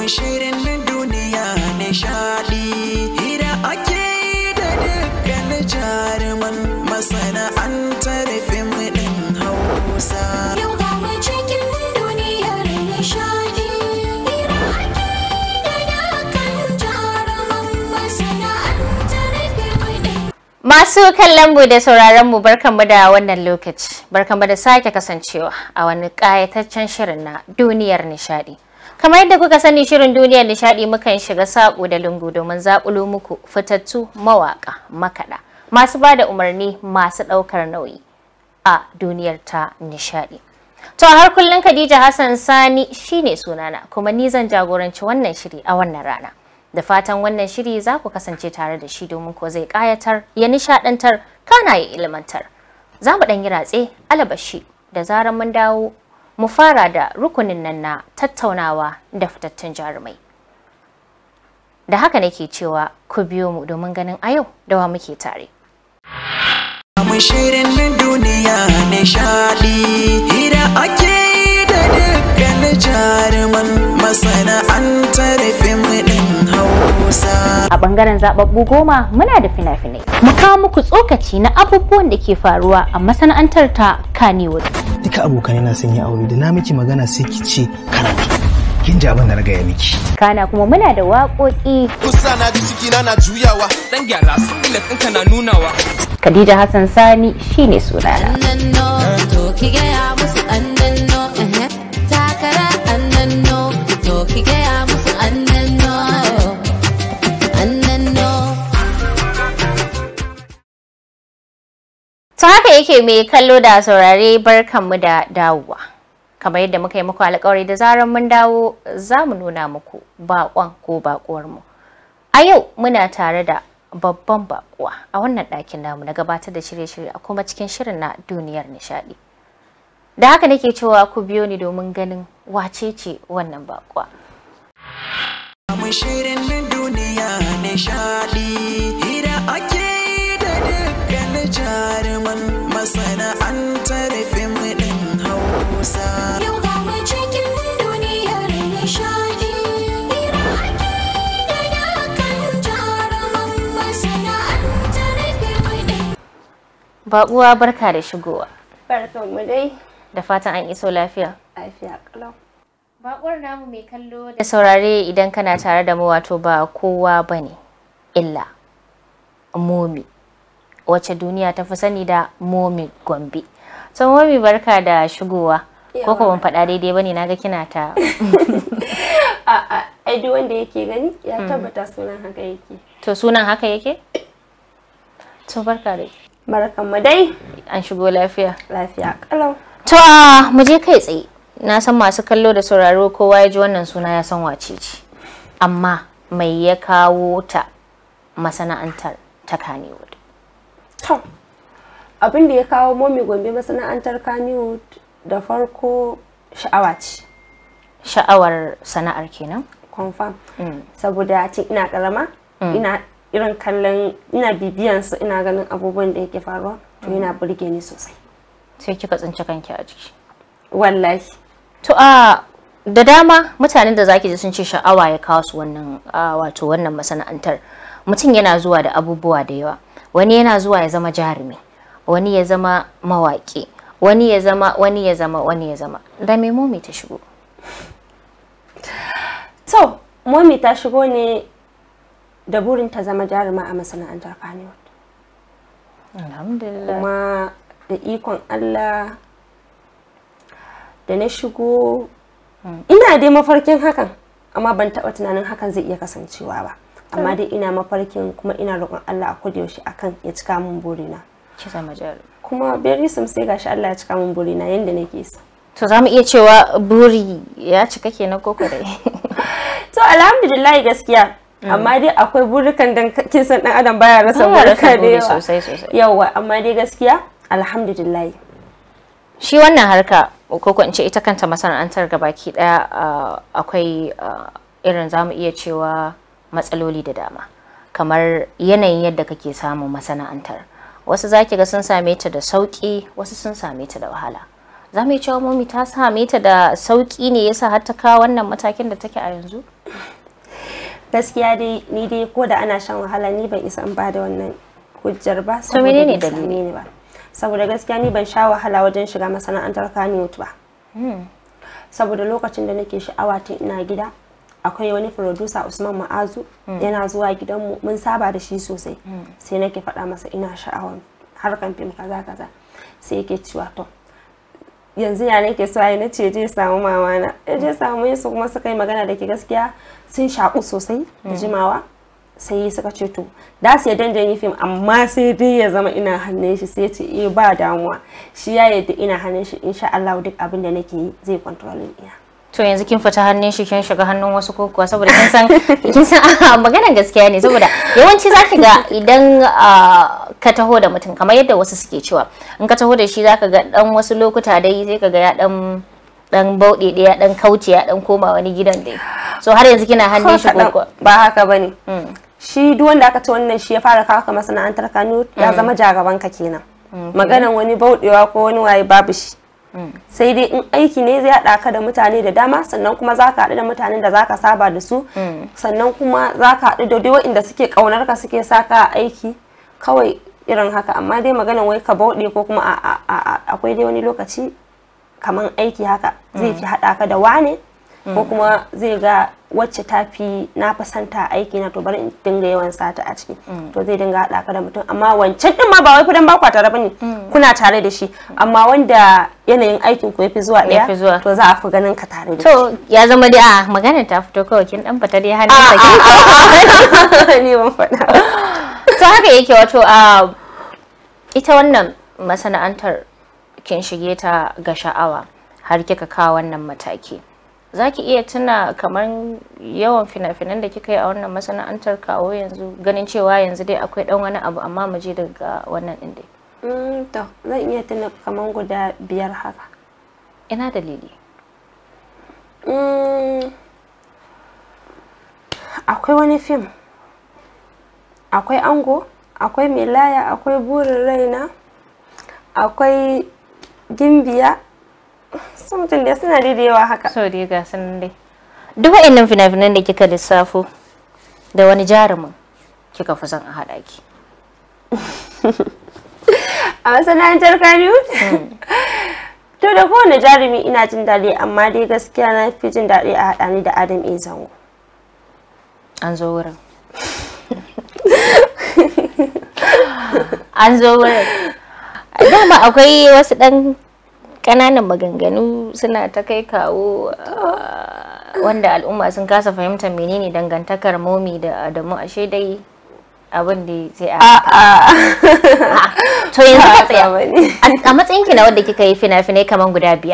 Mu shirin duniya nishadi, hira ake da dukkan jaruman masana'antar fim ɗin Hausa. Yau ga mu cikin duniyar nishaɗi, hira ake da dukkan jaruman masana'antar fim ɗin. Masu kallon mu da sauraron mu, barkanmu da wannan lokaci. Barkanmu da sake kasancewa a wani ƙayataccen shirin na duniyar nishadi. Kamar yadda kuka sani, shirin duniyar nishadi mukan shiga saƙo da lungu domin zaƙulo muku fitattu mawaƙa, makaɗa, masu ba da umarni, masu ɗaukar nauyi a duniyar ta nishadi. To, har kullum Khadija Hassan Sani shine sunana, kuma ni zan jagoranci wannan shiri a wannan rana. Da fatan wannan shiri za ku kasance tare da shi, domin ko zai ƙayatar, ya nishaɗantar, kana ya ilmantar. Za mu ɗan yi ratse, alabashi da zarar mun dawo mu fara da rukunin nan na tattaunawa da fitattun jarumai. Da haka nake cewa ku biyo mu domin ganin a yau da wa muke tare. Mu shirin duniya nishadi, hira ake da dukkan jaruman masana'antar fim ɗin Hausa. A bangaren zababbu 10 muna da fina-finai. Mu kawo muku tsokaci na abubuwan da ke faruwa a masana'antar ta Kannywood. Duka abokanai na sun yi aure, da na miki magana sai ki ce karatu. Kin ji abin da na gaya miki. Kana kuma muna da waƙoƙi. Kusa na ji ciki na na juyawa. Dan gyara singlet ɗinka na nunawa. Khadija Hassan Sani shine sunana. Annanno, to ki gaya musu annanno, takara annanno, to ki gaya musu annanno, annanno. To, haka yake, mai kallo da saurare, barkanmu da dawowa. Kamar yadda muka yi muku alƙawari, da zarar mun dawo za mu nuna muku baƙon ko baƙuwarmu. A yau muna tare da babban baƙuwa a wannan ɗakin namu na gabatar da shirye-shirye a kuma cikin shirin na duniyar nishaɗi. Da haka nake cewa ku biyo ni domin ganin wace ce wannan baƙuwa. Mu shirin duniya nishadi, hira ake da dukkan jaruman masana'antar fim ɗin Hausa. Yau ga mu cikin duniyar nishaɗi, hira ake da dukkan jaruman masana'antar fim ɗin. Baƙuwa, barka da shigowa. Barkanmu dai. Da fatan an iso lafiya. Lafiya kalau. Baƙuwar namu, mai kallo da saurare, idan kana tare da mu, wato ba kowa bane illa Momi, wacce duniya ta fi sani da Momi Gombe. So Momi, barka da shigowa. Ko ko ban faɗa daidai bane? Naga kina ta A'a, ai duk wanda yake gani ya tabbata sunan haka yake. To, sunan haka yake? To, barka dai. Barkanmu dai. An shigo lafiya. Lafiya kalau. To, a mu je kai tsaye. Na san masu kallo da sauraro, kowa ya ji wannan suna ya san wace ce. Amma mai ya kawo ta masana'antar ta Kannywood? To, abin da ya kawo Momi Gombe masana'antar Kannywood, da farko sha'awa ce. Sha'awar sana'ar kenan? Confirm. Saboda tun ina karama, ina irin kallon, ina bibiyan su, ina ganin abubuwan da yake faruwa, to yana burge ni sosai. Sai kika tsinci kanki a ciki. Wallahi. To, a da dama mutanen da zaki ji sun ce sha'awa ya kawo su wannan wato wannan masana'antar. Mutum yana zuwa da abubuwa da yawa. Wani yana zuwa ya zama jarumi, wani ya zama mawaƙi, wani ya zama, wani ya zama, wani ya zama. Da me Momi ta shigo? To, Momi ta shigo ne da burin ta zama jaruma a masana'antar Kannywood. Alhamdulillah. Kuma da ikon Allah da na shigo, ina dai mafarkin hakan, amma ban taɓa tunanin hakan zai iya kasancewa ba, amma dai ina mafarkin, kuma ina roƙon Allah a kodayaushe akan ya cika min burina. Ki zama jarumi. Kuma very soon sai gashi Allah ya cika min burina yanda nake so. To, za mu iya cewa buri ya cika kenan, koko dai? To, alhamdulillah gaskiya, amma dai akwai burukan, dan kin san dan adam baya rasa Baya rasa burika da buri yawa. Sosai sosai. Yawa, amma dai gaskiya alhamdulillah. Shi wannan harka, ko in ce ita kanta masana'antar gabaki daya, akwai irin zamu iya cewa matsaloli da dama, kamar yanayin yadda kake samun masana'antar. Wasu zaki ga sun same ta da sauki, wasu sun same ta da wahala. Za mu yi cewa Momi ta same ta da sauki ne yasa har ta kawo wannan matakin da take a yanzu? Gaskiya dai ni dai ko da ana shan wahala ni ban isa in ba da wannan hujjar ba. To menene dalili? Ni ba. Saboda gaskiya ni ban sha wahala wajen shiga masana'antar Kannywood ba. Saboda lokacin da nake sha'awa tun ina gida, akwai wani producer Usman Ma'azu yana zuwa gidanmu, mun saba da shi sosai. Sai nake faɗa masa ina sha'awar harkan fim kaza kaza. Sai yake cewa to yanzu ya nake so ai, nace je samu mama na. Ya je samu su kuma suka yi magana da ke, gaskiya sun shaƙu sosai da jimawa. Sai suka ce to da su yadda yi fim amma sai dai ya zama ina hannun shi. Sai ce eh ba damuwa, shi ya yadda ina hannun shi, insha Allah duk abin da nake yi zai controlling ina. To yanzu kin fita hannun shi kin shiga hannun wasu ko kuwa? Saboda kin san maganan gaskiya ne, saboda yawanci zaki ga idan ka taho da mutum kamar yadda wasu suke cewa in ka taho da shi zaka ga dan wasu lokuta dai sai ka ga ya dan bauɗe ɗaya, dan kauce, ya dan koma wani gidan dai. So har yanzu kina hannun shi ko kuwa? Ba haka bane. Shi duk wanda aka ce wannan shi ya fara kawo ka masana'antar Kano ya zama jagaban ka kenan. Maganan wani bauɗewa ko wani waye babu shi. Sai dai in aiki ne zai haɗa ka da mutane da dama, sannan kuma za ka haɗu da mutanen da za ka saba da su, sannan kuma za ka haɗu da dai waɗanda suke ƙaunar ka suke sa ka aiki kawai irin haka. Amma dai maganan wai ka bauɗe ko kuma akwai dai wani lokaci kaman aiki haka zai fi haɗa ka da wane ko kuma zai ga wacce ta fi na fi santa aiki na, to bari in dinga yawan sata a ciki, to zai dinga haɗa ka da mutum. Amma wancan din ma ba wai kudan ba kwa tare bane, kuna tare da shi, amma wanda yanayin aikin ku yafi zuwa ɗaya to za a fi ganin ka tare da shi. To ya zama dai a magana ta fito kawai kin dan fita dai hannun sa kin ni ban faɗa. To haka yake. Wato a ita wannan masana'antar kin shige ta ga sha'awa har kika kawo wannan mataki. Za ki iya tuna kamar yawan fina-finan da kika yi a wannan masana'antar kawo yanzu, ganin cewa yanzu dai akwai dan wani abu, amma mu je daga wannan din dai? To zan iya tuna kamar guda 5 haka. Ina dalili? Akwai wani fim, akwai Ango, akwai Melaya, akwai Burin Raina, akwai Gimbiya. Something da suna da yawa haka. So dai ga sun dai. Duk wa'annan fina-finan da kika lissafo, da wani jarumin kika fi son a haɗa ki? A masana'antar Kannywood? To da kowane jarumi ina jin daɗi, amma dai gaskiya na fi jin daɗi a haɗa ni da Adam A. Zango. An zo wurin. An zo wurin. Dama akwai wasu ɗan ƙananan maganganu suna ta kai kawo wanda al'umma sun kasa fahimtar menene dangantakar Momi da Adamu, ashe dai abin da sai a to yanzu ka tsaya a matsayin ki na wanda kika yi fina-finai kaman guda 5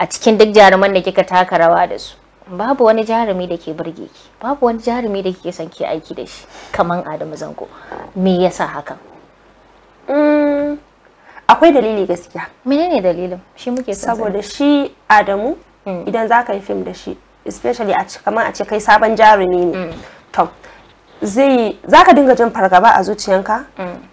a cikin duk jaruman da kika taka rawa da su, babu wani jarumi da ke burge ki, babu wani jarumi da kike son ki aiki da shi kaman Adamu Zango, me yasa hakan? Akwai dalili gaskiya. Menene dalilin? Shi muke son. Saboda shi Adamu idan za ka yi fim da shi, especially a kamar a ce kai sabon jarumi ne, to zai za ka dinga jin fargaba a zuciyanka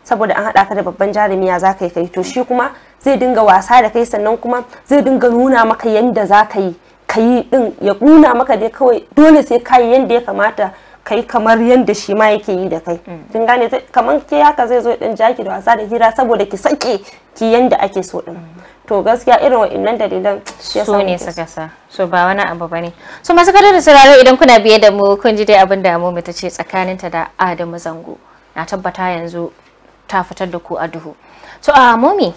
saboda an haɗa ka da babban jarumi, ya za ka yi kai. To shi kuma zai dinga wasa da kai, sannan kuma zai dinga nuna maka yanda za ka yi ka yi din, ya nuna maka dai kawai dole sai ka yi yanda ya kamata kai, kamar yanda shi ma yake yi da kai. Kin gane? Kamar ke haka zai zo din jaki da wasa da hira saboda ki sake ki yanda ake so din. To gaskiya irin wa'annan dalilan shi su ne suka sa. So ba wani abu bane. So masu kallo da sauraro, idan kuna biye da mu kun ji dai abin da Momi ta ce tsakaninta da Adamu Zango. Na tabbata yanzu ta fitar da ku a duhu. So a Momi,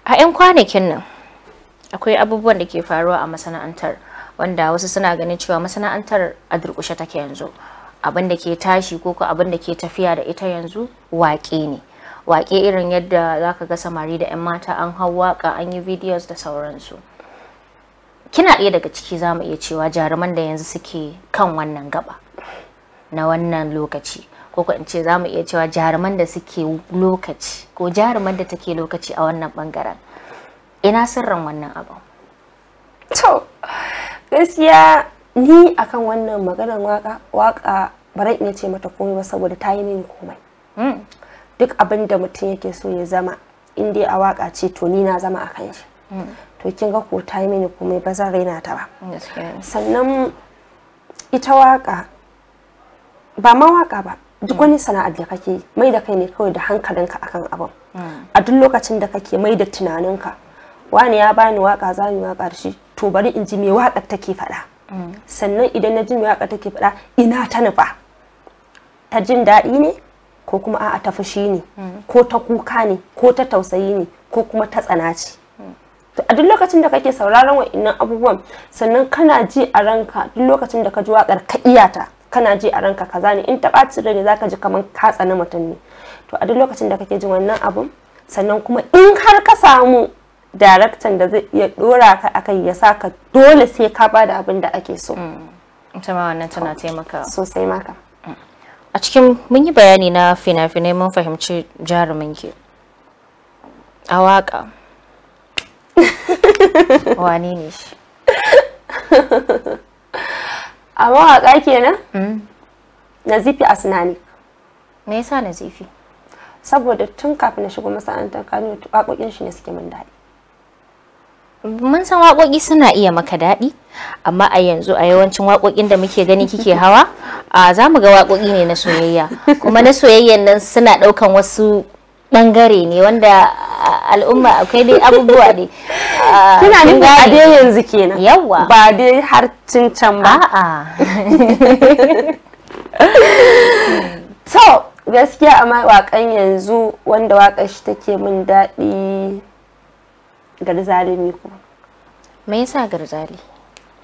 a 'yan kwanakin nan akwai abubuwan da ke faruwa a masana'antar wanda wasu suna ganin cewa masana'antar a durƙushe take yanzu. Abin da ke tashi ko ko abin da ke tafiya da ita yanzu waƙe ne. Waƙe irin yadda zaka ga samari da 'yan mata an hau waƙa, an yi videos da sauransu. Kina ɗaya daga ciki zamu iya cewa jaruman da yanzu suke kan wannan gaba na wannan lokaci, ko ko in ce zamu iya cewa jaruman da suke lokaci ko jaruman da take lokaci a wannan bangaren. Ina sirrin wannan abu? To gaskiya ni akan wannan maganar waka ba zan iya ce mata komai ba saboda ta yi mini komai. Duk abin da mutum yake so ya zama In dai a waka ce to ni na zama akan shi. To kin ga ko ta yi mini komai ba zan raina ta ba. Sannan ita waka ba ma waka ba, duk wani sana'ar da kake mai da kai ne kawai da hankalinka akan abin. A duk lokacin da kake mai da tunaninka, wani ya bani waka za mu waka da shi, to bari in ji me wakar take faɗa. Sannan idan na ji me wakar take faɗa, ina ta nufa, ta jin daɗi ne ko kuma a'a ta fushi ne, ko ta kuka ne, ko ta tausayi ne, ko kuma ta tsana ce. To a duk lokacin da kake sauraron wa'innan abubuwan, sannan kana ji a ranka duk lokacin da ka ji wakar ka iyata, kana ji a ranka kaza ne, in ta ɓaci rai ne zaka ji kaman ka tsani mutum ne. To a duk lokacin da kake jin wannan abun, sannan kuma in har ka samu daraktan da zai iya dora ka akai ya saka dole sai ka bada abin da ake so. Ita ma wannan tana taimakawa sosai maka. A cikin mun yi bayani na fina-finai mun fahimci jarumin ki a waka. Wane ne shi? A mawaƙa kenan? Nazifi Asnani. Me yasa Nazifi? Saboda tun kafin na shigo masana'antar Kano waƙoƙin shi ne suke min daɗi. Mun san waƙoƙi suna iya maka daɗi, amma a yanzu a yawancin waƙoƙin da muke gani kike hawa, a za mu ga waƙoƙi ne na soyayya. Kuma na soyayyan nan suna ɗaukan wasu ɓangare ne wanda al'umma akwai dai abubuwa ne. Kina nufin a dai yanzu kenan? Yawwa. Ba dai har can ba? A'a. To gaskiya a waƙan yanzu wanda waƙar shi take min daɗi, Garzali Miko. Me yasa Garzali?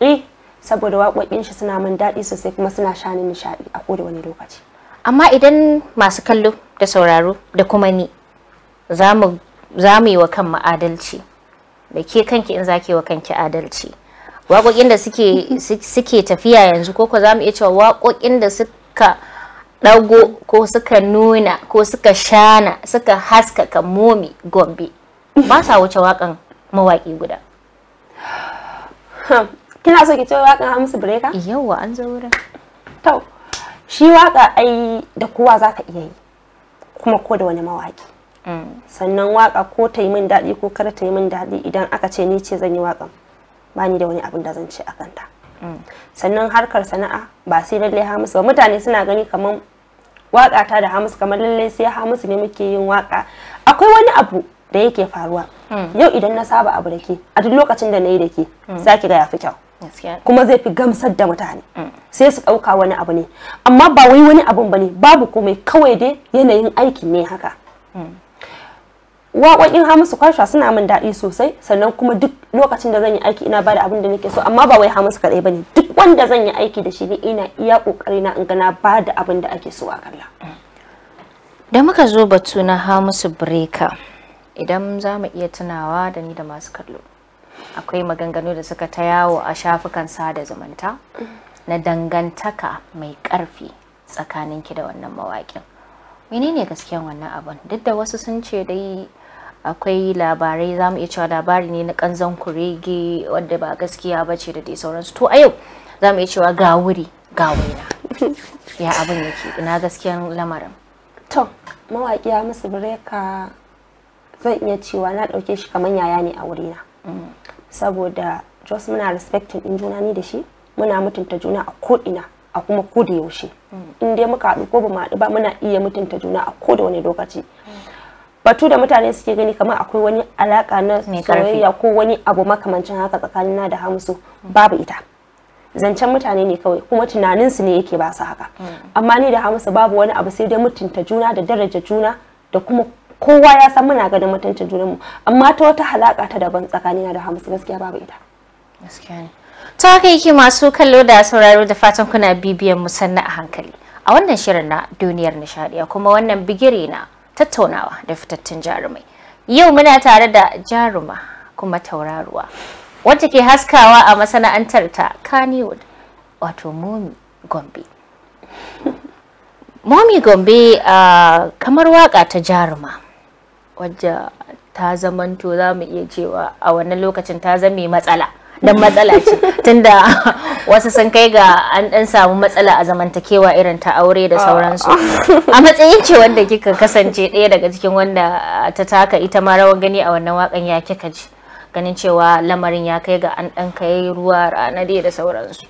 Eh, saboda waƙoƙin shi suna min daɗi sosai kuma suna shani nishaɗi a koda wani lokaci. Amma idan masu kallo da sauraro da kuma ni za mu yi wa kanmu adalci, da ke kanki in za ki yi wa kanki adalci, waƙoƙin da suke tafiya yanzu, ko ko za mu iya cewa waƙoƙin da suka ɗago ko suka nuna ko suka shana suka haskaka Momi Gombe ba sa wuce waƙan mawaƙi guda. Kina so ki ce waƙan Hamisu Breaker? Yawwa, an zo wurin. To, shi waƙa ai da kowa za ka iya yi, kuma ko da wani mawaƙi. Sannan waƙa ko ta yi min daɗi ko kar ta yi min daɗi, idan aka ce ni ce zan yi waƙan, ba ni da wani abin da zan ce a kanta. Sannan harkar sana'a ba sai lallai Hamisu ba, mutane suna gani kamar waƙa ta da Hamisu kamar lallai sai Hamisu ne muke yin waƙa. Akwai wani abu da yake faruwa yau idan na saba abu da ke, a duk lokacin da na yi da ke za ki ga ya fi kyau, kuma zai fi gamsar da mutane, sai su ɗauka wani abu ne, amma ba wai wani abun ba ne, babu komai, kawai dai yanayin aikin ne haka. Waƙoƙin Hamisu Kwasha suna min daɗi sosai, sannan kuma duk lokacin da zan yi aiki ina bada abin da nake so, amma ba wai Hamisu kaɗai bane, duk wanda zan yi aiki da shi ne ina iya ƙoƙari na in ga na bada abin da ake so a kalla. Da muka zo batu na Hamisu Breaker, idan za mu iya tunawa da ni da masu kallo, akwai maganganu da suka ta yawo a shafukan sada zumunta na dangantaka mai ƙarfi tsakaninki da wannan mawaƙin. Menene gaskiyan wannan abun? Duk da wasu sun ce dai akwai labarai, za mu iya cewa labari ne na kanzon kurege wanda ba gaskiya ba ce da dai sauransu. To a yau za mu iya cewa ga wuri ga waina. Ya abin yake, ina gaskiyan lamarin? To, mawaƙi Hamisu Breaker zan iya cewa na ɗauke shi kamar yaya ne a wurina. Saboda just muna respecting ɗin juna ni da shi, muna mutunta juna a ko'ina a kuma ko da yaushe. In dai muka haɗu ko ba mu haɗu ba, muna iya mutunta juna a ko da wani lokaci. Batu da mutane suke gani kamar akwai wani alaka na soyayya ko wani abu makamancin haka tsakanina da Hamisu, babu ita. Zancen mutane ne kawai, kuma tunaninsu ne yake ba su haka. Amma ni da Hamisu babu wani abu, sai dai mutunta juna da daraja juna, da kuma kowa ya san muna ganin mutuncin junanmu, amma ta wata halaka ta daban tsakanina da Hamisu gaskiya babu ita. Gaskiya ne. Ta haka yake masu kallo da sauraro, da fatan kuna bibiyan mu sannu a hankali a wannan shirin na duniyar nishadi, a kuma wannan bigire na tattaunawa da fitattun jarumai. Yau muna tare da jaruma kuma tauraruwa wacce ke haskawa a masana'antar ta Kannywood, wato Momi Gombe. Momi Gombe, kamar waka ta jaruma wadda ta zamanto za mu iya cewa a wannan lokacin ta zame matsala Dan matsala ce, tunda wasu sun kai ga an dan samu matsala a zamantakewa irin ta aure da sauransu. A matsayin ki wanda kika kasance ɗaya daga cikin wanda ta taka ita ma rawar gani a wannan wakan, ya kika ji ganin cewa lamarin ya kai ga an dan kai ruwa rana dai da sauransu?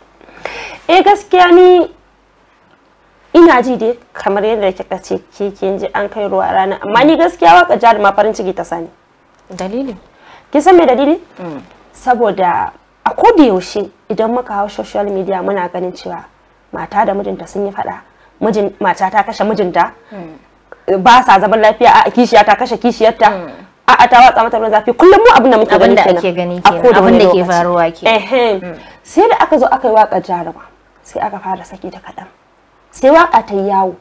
Eh, gaskiya ni ina ji dai kamar yadda kika ce ke kin ji an kai ruwa rana, amma ni gaskiya waka Jaruma farin ciki ta sani. Dalili? Kin san me dalili? Saboda a koda yaushe idan muka hau social media muna ganin cewa mata da mijinta sun yi fada, mijin mata ta kashe mijinta, ba sa zaman lafiya, a kishiya ta kashe kishiyarta, a'a ta watsa mata ruwan zafi. Kullum mu abin da muke gani Abin da kenan ake gani a kenan, koda abin wani da ke lokaci. faruwa kenan. Ehem. Sai da aka zo aka yi waƙar Jaruma, sai aka fara saki ta kaɗan, sai waƙa ta yi yawo.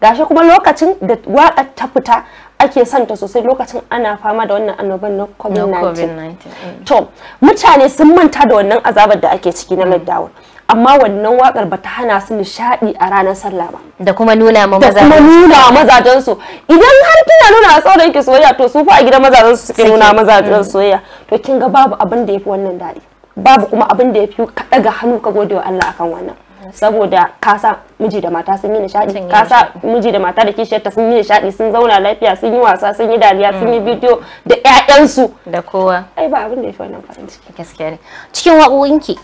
Gashi kuma lokacin da waƙar ta fita ake son ta sosai, lokacin ana fama da wannan annoban na Na COVID-19. COVID-19. To mutane sun manta da wannan azabar da ake ciki na lockdown, amma wannan waƙar bata hana su nishaɗi a ranar sallah ba. Da kuma nuna ma Da maza kuma nuna wa mazajen su. Idan har kina nuna wa saurayin ki soyayya, to su fa a gidan mazajen su suke nuna mazajen soyayya. To kin ga babu abin da yafi wannan daɗi, babu kuma abin da yafi ka ɗaga hannu ka gode wa Allah akan wannan, saboda ka sa miji da mata sun yi nishaɗi, Sun yi ka sa miji da mata da kishiyarta sun yi nishaɗi, sun zauna lafiya, sun yi wasa, sun yi dariya, sun yi bidiyo da ƴaƴansu da kowa. Ai ba abin da yafi wannan farin ciki. Gaskiya ne. Cikin waƙoƙinki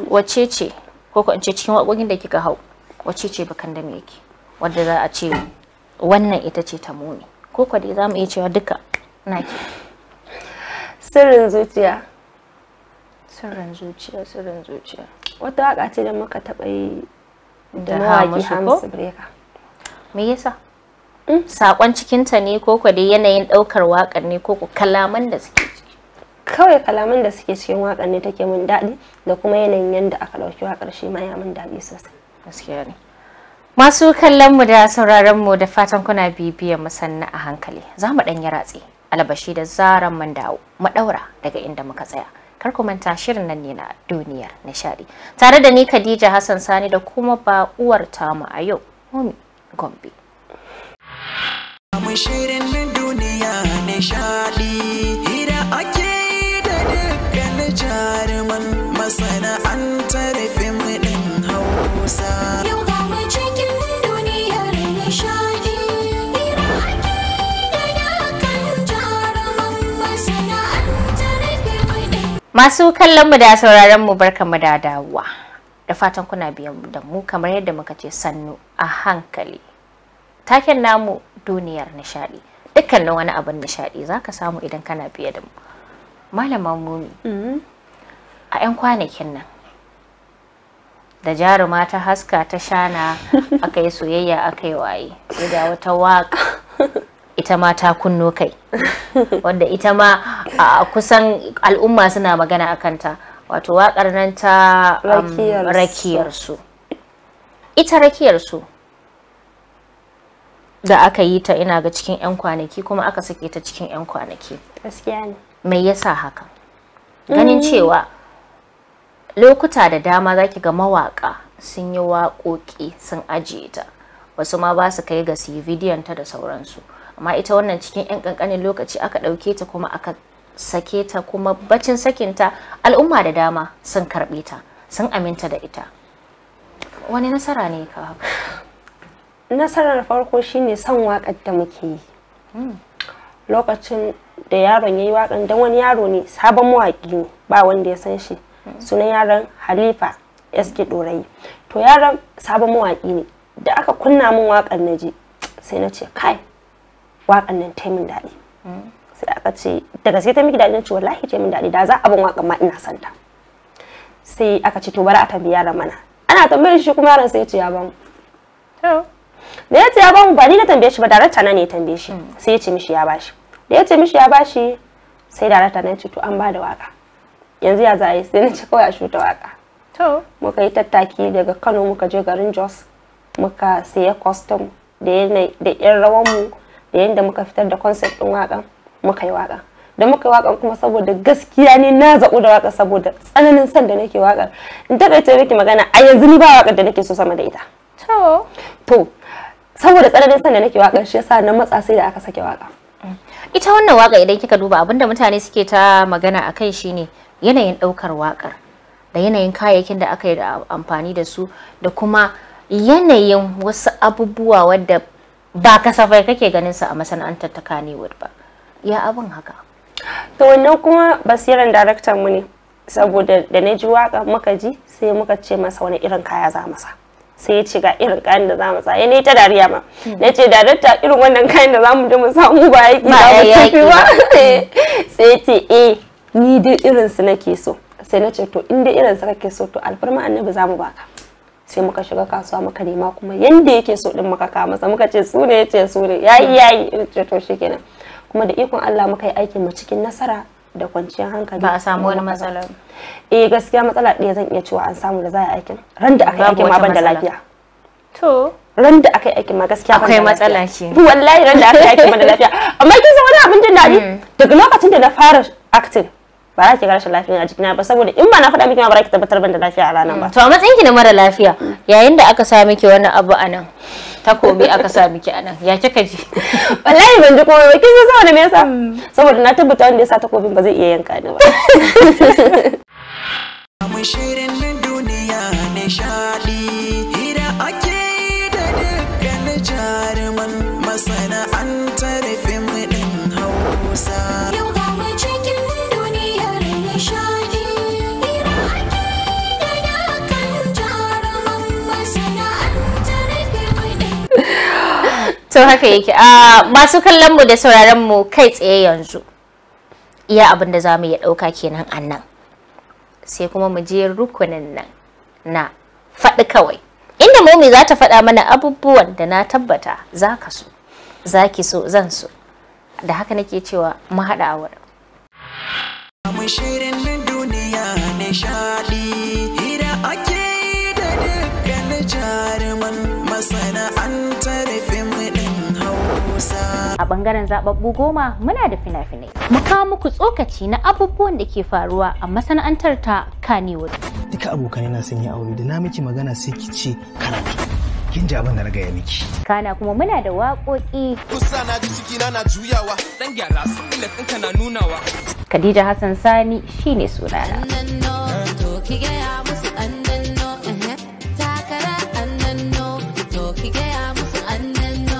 wacce ce, ko in ce cikin waƙoƙin da kika hau, wacce ce bakan da me yake wadda za a ce wannan ita ce ta muni, ko ko dai za mu iya cewa duka naki? Sirrin Zuciya. Sirrin Zuciya, Sirrin Zuciya. Wata waka ce da muka taɓa yi Da da mawaƙi Hamisu ko? Hamisu Breaker. Me yasa? Sakon cikinta ne, ko ko dai yanayin ɗaukar waƙar ne, ko ko kalaman da suke ciki? Kawai kalaman da suke cikin waƙar ne take mun daɗi, da kuma yanayin yadda aka ɗauki waƙar shi ma ya mun daɗi sosai. Gaskiya ne. Masu kallon mu da sauraron mu, da fatan kuna bibiyar mu sannu a hankali. Za mu ɗan yi ratse albashi, da zaran mun dawo mu ɗaura daga inda muka tsaya. Kar ku manta, shirin nan ne na Duniyar Nishadi, tare da ni Khadija Hassan Sani da kuma baƙuwar tamu a yau, Mummy Gombe. Mu shirin duniya nishadi, hira ake yi da dukkan jaruman masana'antar fim ɗin Hausa. Yau ga mu cikin duniyar nishaɗi, hira ake da dukkan jaruman masana'antar fim ɗin. Masu kallon mu da sauraron mu, barkanmu da dawowa. Da fatan kuna biyan da mu kamar yadda muka ce sannu a hankali. Taken namu Duniyar Nishadi. Dukkanin wani abin nishadi zaka samu idan kana biye da mu. Malama Mumi. A 'yan kwanakin nan da Jaruma ta haska ta shana, aka yi soyayya, aka yi waye, sai ga wata waka ita ma ta kunno kai, wanda ita ma a kusan al'umma suna magana a kanta, wato wakar nan ta Rakiyar Su. Rakiyar Su. Ita Rakiyar Su da aka yi ta, ina ga cikin 'yan kwanaki, kuma aka sake ta cikin 'yan kwanaki. Gaskiya ne. Me yasa haka, ganin cewa lokuta da dama zaki ga mawaka sun yi waƙoƙi sun ajiye ta, wasu ma ba su kai ga su yi bidiyon ta da sauransu, amma ita wannan cikin 'yan ƙanƙanin lokaci aka ɗauke ta kuma aka sake ta, kuma bacin sakinta al'umma da dama sun karɓe ta, sun aminta da ita? Wani nasara ne ka haka? Nasarar farko shine son waƙar da muke yi. Lokacin da yaron ya yi waƙar, don wani yaro ne, sabon mawaƙi ne, ba wanda ya san shi, sunan yaron Halifa SK Ɗorayi. To yaron sabon mawaƙi ne. Da aka kunna min waƙar na ji, sai na ce, "Kai, waƙar nan ta yi min daɗi." Sai aka ce, "Da gaske ta miki daɗi?" Na ce, "Wallahi ta yi min daɗi, da za a ban waƙar ma ina son ta." Sai aka ce, "To bari a tambayi yaron mana." Ana tambayar shi kuma yaron sai ya ce ya bamu. Da ya ce ya bamu, ba ni na tambaye shi ba, darakta na ne ya tambaye shi, sai ya ce mishi ya bashi. Da ya ce mishi ya bashi, sai darakta na ya ce, "To an bada waka, yanzu ya za a yi?" Sai na ce, "Kawai a shuta waka." To muka yi tattaki daga Kano muka je garin Jos, muka siya custom da yanayi da yan rawan mu da yanda muka fitar da concept din wakan, muka yi waka. Da muka yi wakan kuma, saboda gaskiya ne na zaɓu da waka, saboda tsananin son da nake wakar. In taƙaice miki magana, a yanzu ni ba wakar da nake so sama da ita. To saboda tsananin son da nake wakar, shi yasa na matsa sai da aka sake waka. Ita wannan waka, idan kika duba abinda mutane suke ta magana a kai shine Yanayin ɗaukar waƙar da yanayin kayayyakin da aka yi da amfani da su da kuma yanayin wasu abubuwa wadda ba kasafai kake ganin su a masana'antar ta Kannywood ba. Ya abin haka? To wannan kuma basiran daraktan mu ne, saboda da na ji waka muka ji sai muka ce masa wani irin kaya za masa. Sai ya ce ga irin kayan da za mu sa, ya ta dariya ma. Na ce darakta irin wannan kayan da za mu je mu samu ba aiki za mu tafi ba. Sai ya ce eh ni dai irin su nake so. Sai na ce to in dai irin su kake so to alfarma annabi za mu baka. Sai muka shiga kasuwa muka nema kuma yanda yake so din muka kawo masa, muka ce su ne, yace su ne, yayi yayi, ce to shikenan. Kuma da ikon Allah muka yi aikin mu cikin nasara da kwanciyar hankali. Ba a samu wani matsala? Eh gaskiya matsala ɗaya zan iya cewa an samu da za a yi aikin. Ran da aka yi aikin ma ban da lafiya. To ran da aka yi aikin ma gaskiya ban da akwai matsala ke. Wallahi ran da aka yi aikin ban da lafiya. Amma kin san wani abin jin daɗi? Daga lokacin da na fara acting ba za ki ga rashin lafiya a jikina ba, saboda in ba na faɗa miki ma ba za ki tabbatar ban da lafiya a ranar ba. To a matsayin ki na mara lafiya, yayin da aka sa miki wani abu a nan, takobi aka sa miki a nan, ya kika ji? Wallahi ban ji komai ba, kin san saboda me yasa? Saboda na tabbata wanda ya sa takobin ba zai iya yanka ni ba. Shirin duniya nishaɗi, hira ake da dukkan jaruman masana'antar fim ɗin Hausa. Yau ga mu cikin duniyar nishaɗi, hira ake da dukkan jaruman masana'antar fim ɗin. To haka yake. Masu kallon mu da sauraron mu kai tsaye yanzu, iya abin da za mu iya ɗauka kenan a nan. Sai kuma mu je rukunin nan na faɗi kawai, inda Momi za ta faɗa mana abubuwan da na tabbata za ka so, za ki so, zan so. Da haka nake cewa mu haɗa a wurin. Shirin duniya nishaɗi, hira ake da dukkan jaruman masana'antar fim ɗin Hausa. A bangaren zababbu 10 muna da fina-finai. Mu kawo muku tsokaci na abubuwan da ke faruwa a masana'antar ta Kannywood. Duka abokanai na sun yi aure, da na miki magana sai ki ce karatu. Kin ji abin da na gaya miki. Kana kuma muna da waƙoƙi. Kusa na ji ciki na juyawa. Dan gyara singlet ɗinka na nunawa. Khadija Hassan Sani shine sunana. To ki gaya musu andanno, takara andanno, to ki gaya musu andanno,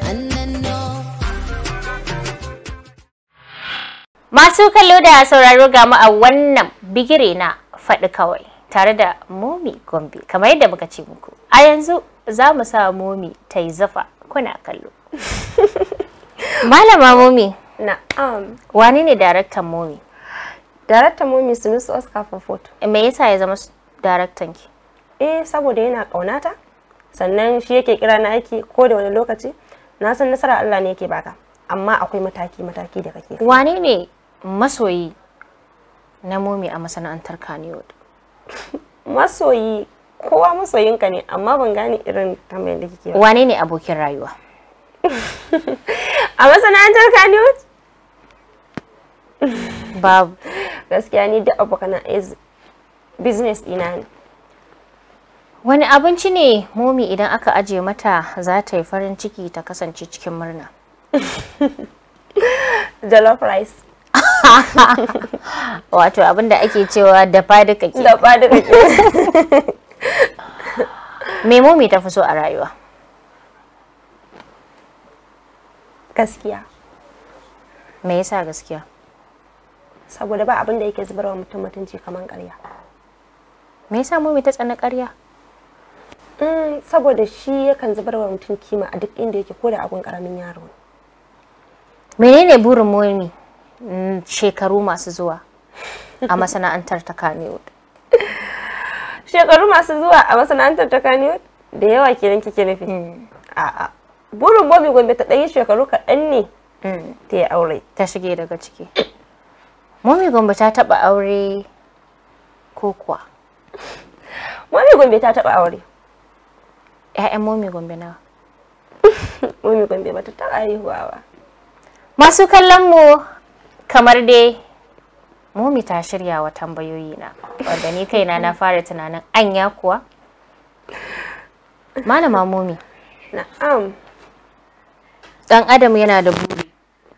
andanno. Masu kallo da sauraro ga mu a wannan bigire na faɗi kawai tare da Momi Gombe kamar yadda muka ce muku. A yanzu za mu sa Momi ta yi zafa kuna kallo. Malama Momi. Na'am. Wane ne daraktan Momi? Daraktan Momi Sunusi Oscar Fofoto. Me yasa ya zama daraktan ki? Eh saboda yana ƙaunata, sannan shi yake kira na aiki ko da wani lokaci. Na san nasara Allah ne yake baka, amma akwai mataki-mataki da kake. Wane ne masoyi na Momi a masana'antar Kannywood? Masoyi, kowa masoyinka ne, amma ban gane irin tambayar da kike ba. Wane ne abokin rayuwa? A masana'antar Kannywood? Babu. Gaskiya ni duk abokan business ɗina ne. Wani abinci ne Momi idan aka aje mata za ta yi farin ciki ta kasance cikin murna? Jollof rice. Wato abinda ake cewa dafa duka ke. Dafa duka ke. Me Momi ta fi so a rayuwa? Gaskiya. Me yasa gaskiya? Saboda ba abin da yake zubarwa mutum mutunci kaman ƙarya. Me yasa Momi ta tsani ƙarya? Saboda shi yakan zubarwa mutum kima a duk inda yake, ko da abun ƙaramin yaro ne. Menene burin Momi shekaru masu zuwa a masana'antar ta Kannywood? Shekaru masu zuwa a masana'antar ta Kannywood? Da yawa kenan kike nufi? A'a. Burin Momi Gombe ta ɗanyi shekaru kaɗan ne ta yi aure. Ta shige daga ciki. Momi Gombe ta taɓa aure ko kuwa? Momi Gombe ta taɓa aure. 'Ya'yan Momi Gombe nawa? Momi Gombe ba ta taɓa haihuwa ba. Masu kallon mu, kamar dai Momi ta shirya wa tambayoyi na, wanda ni kaina na fara tunanin anya kuwa. Malama Momi. Na'am. Dan adam yana da buri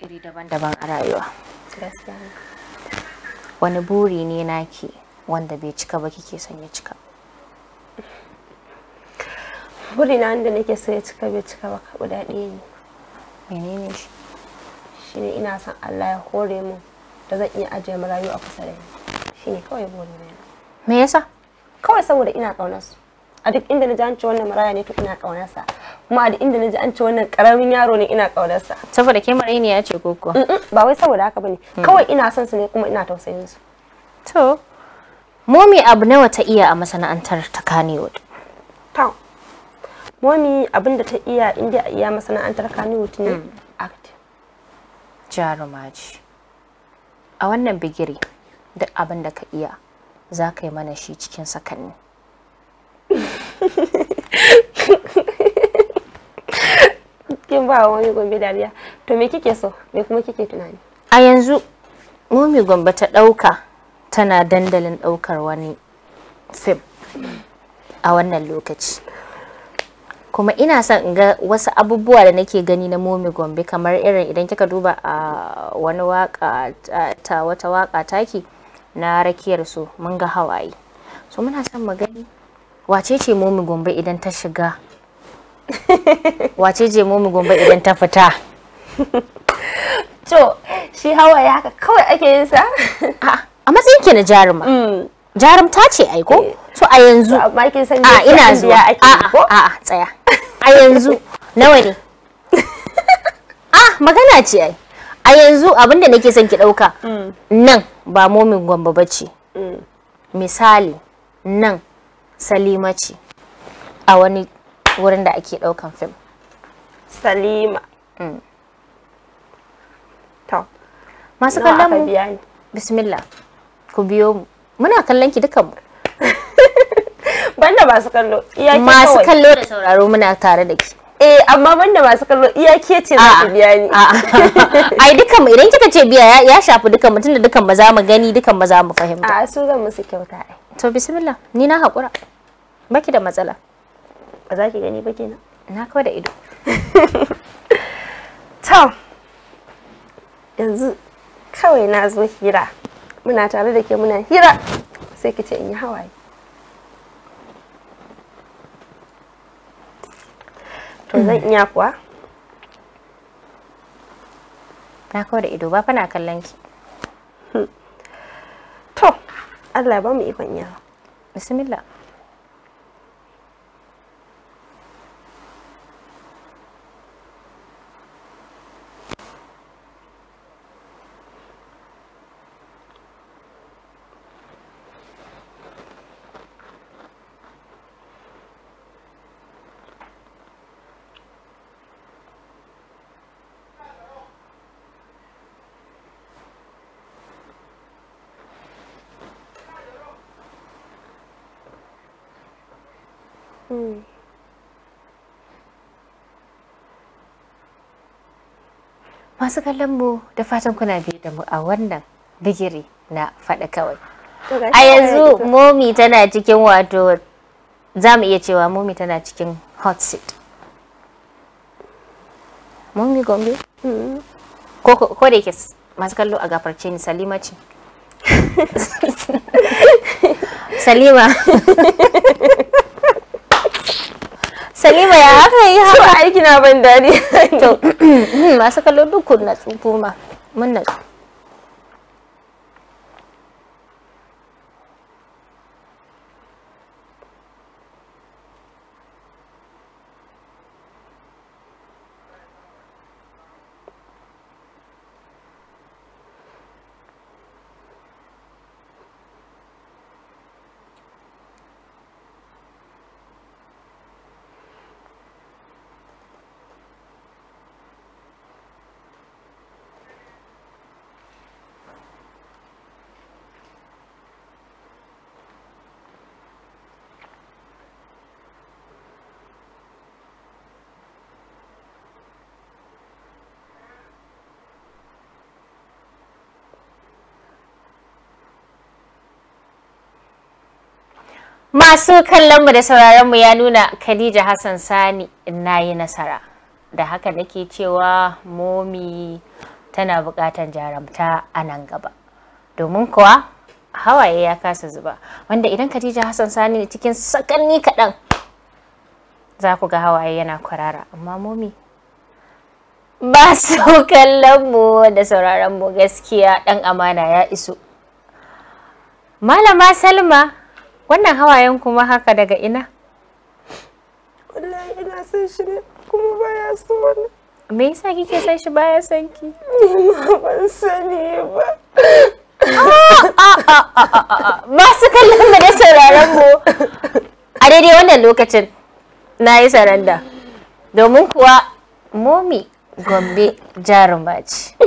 iri daban-daban a rayuwa. Gaskiya. Wani buri ne naki wanda bai cika ba kike son ya cika? Buri na wanda nake so ya cika bai cika ba guda ɗaya ne. Menene shi? Shine ina son Allah ya hore mu da zan iya ajiye marayu a kusa da ni. Shine kawai buri na. Me yasa? Kawai saboda ina ƙaunar su. A duk inda na ji an ce wannan maraya ne to ina ƙaunar sa. Kuma a duk inda na ji an ce wannan ƙaramin yaro ne ina ƙaunar sa. Saboda ke marainiya ce ko kuwa? Ba wai saboda haka bane. Kawai ina son su ne kuma ina tausayin su. To, Momi abu nawa ta iya a masana'antar ta Kannywood? To, Momi abin da ta iya inda a iya masana'antar Kannywood ne acting. Jaruma ce. A wannan bigiri duk abin da ka iya za ka yi mana shi cikin sakanni. Kin ba wa Momi Gombe dariya. To me kike so? Me kuma kike tunani? A yanzu Momi Gombe ta ɗauka tana dandalin ɗaukar wani fim a wannan lokaci. Kuma ina son in ga wasu abubuwa da nake gani na Momi Gombe, kamar irin idan kika duba a wani waka ta wata waka taki na rakiyar su mun ga hawaye. So muna son mu gani wace ce Momi Gombe idan ta shiga, wace ce Momi Gombe idan ta fita. To shi hawaye haka kawai ake yin sa? A matsayin ki na jaruma. Jarumta ce ai ko? So a yanzu amma kin san a ina zuwa a tsaya. A yanzu nawa ne? Magana ce ai. A yanzu abinda nake son ki dauka nan ba Momi Gombe bace. Misali nan Salima ce a wani wurin da ake daukan fim. Salima. To. Masu kallon mu. Bismillah. Ku biyo mu. Muna kallon ki dukan mu. Banda masu kallo, iya ke kawai. Masu kallo da sauraro muna tare da ki. Eh, amma banda masu kallo iya ke ce za ki biya ni. Ai dukan mu idan kika ce biya ya shafi dukan mu, tunda dukan mu za mu gani, dukan mu za mu fahimta. A su zan musu kyauta ai. To bismillah, ni na hakura. Baki da matsala. Ba za ki gani ba kenan. Na kawai da ido. To. Yanzu kawai na zo hira. Muna tare da ke muna hira sai ki ce in yi hawaye. To zan iya kuwa? Na kawai da ido ba fa na kallon ki. To Allah ya ba mu ikon iyawa. Bismillah. Masu kallon mu da fatan kuna biye da mu a wannan bigiri na faɗa kawai. A yanzu Momi tana cikin, wato za mu iya cewa Momi tana cikin hot seat. Momi Gombe? Ko da yake masu kallo a gafarce ni, Salima ce. Salima. Salima ya haka yi haka? To aiki na ban dadi. To masu kallo duk kun natsu kuma mun natsu. Masu kallonmu da sauraronmu ya nuna Khadija Hassan Sani na yi nasara. Da haka nake cewa Momi tana buƙatar jarumta a nan gaba. Domin kuwa Hawaye ya kasa zuba, wanda idan Khadija Hassan Sani ne cikin sakanni kaɗan za ku ga hawaye yana kwarara. Amma momi ba su kallon mu da sauraron mu, gaskiya ɗan amana ya iso. Malama Salma, wannan hawayen kuma haka daga ina? Wallahi ina son shi ne kuma baya so na. Me yasa kike son shi baya son ki? Ni ma ban sani ba. Masu kallon mu da sauraron mu, a daidai wannan lokacin na yi saranda, domin kuwa momi Gombe jaruma ce.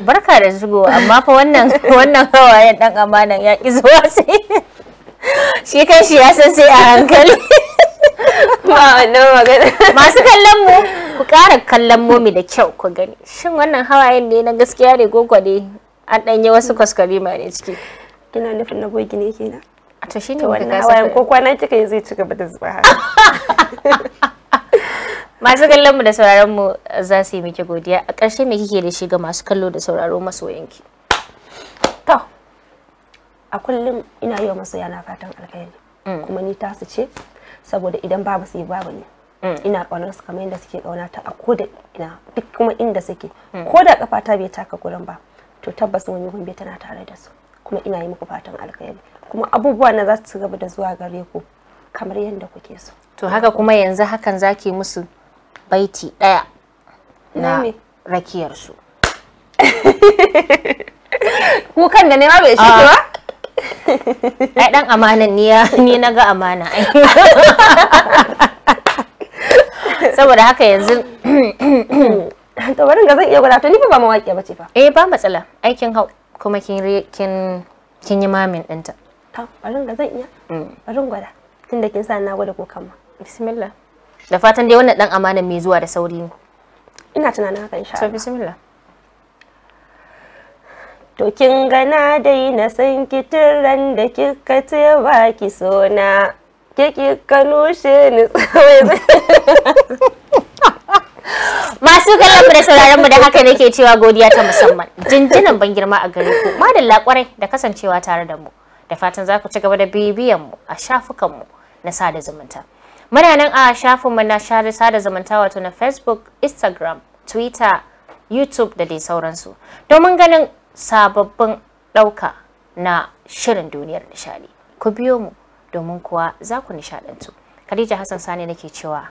Barka da shigowa, amma fa wannan hawayen dan amanan ya ki zuwa, sai shi kan shi ya san sai a hankali. Ba wannan magana. Masu kallon mu, ku ƙara kallon momi da kyau ku gani, shin wannan hawayen ne na gaskiya ne ko ne an ɗanyi wasu kwaskwarima ne ciki? Kina nufin na bogi ne kenan? To shine To wannan hawayen ko kwana kika yi zai ci gaba da zuba haka. Masu kallon mu da sauraron mu za su yi miki godiya. A ƙarshe me kike da shi ga masu kallo da sauraro masoyanki? To, a kullum ina yi wa masoya na fatan alkhairi. Kuma ni tasu ce, saboda idan babu sai babu ne. Ina ƙaunar su kamar yadda suke ƙauna ta a koda ina, duk kuma inda suke. Ko da kafata bai taka gurin ba, to tabbas wani Gombe tana tare da su. Kuma ina yi muku fatan alkhairi. Kuma abubuwa na za su ci gaba da zuwa gare ku kamar yadda kuke so. To haka kuma yanzu hakan zaki musu baiti ɗaya na rakiyar su. Kukan da nema bai shi ba? Ai dan amanan ni na ga amana. Saboda haka yanzu to bari ga zan iya gwada, to ni fa ba mawaƙiya bace fa. Eh ba matsala, aikin hau kuma kin yi mamin ɗinta. To bari ga zan iya. Bari gwada tunda kin sa na gwada kukan ma. Bismillah. Da fatan dai wannan dan amanan mai zuwa da sauri ne. Ina tunanin haka insha Allah. To bismillah. To kin ga na daina san ki ran da kika ce ba ki so na. Ke kika nushe ni tsawai. Masu kallon mu da sauraron mu, da haka nake cewa godiya ta musamman. Jinjinan ban girma a gare ku. Madalla kwarai da kasancewa tare da mu. Da fatan za ku ci gaba da bibiyan mu a shafukan mu na sada zumunta. Muna nan a shafinmu na sada zumunta wato na Facebook, Instagram, Twitter, YouTube da dai sauransu. Domin ganin sababbin ɗauka na shirin duniyar nishaɗi. Ku biyo mu domin kuwa za ku nishaɗantu. Khadija Hassan Sani nake cewa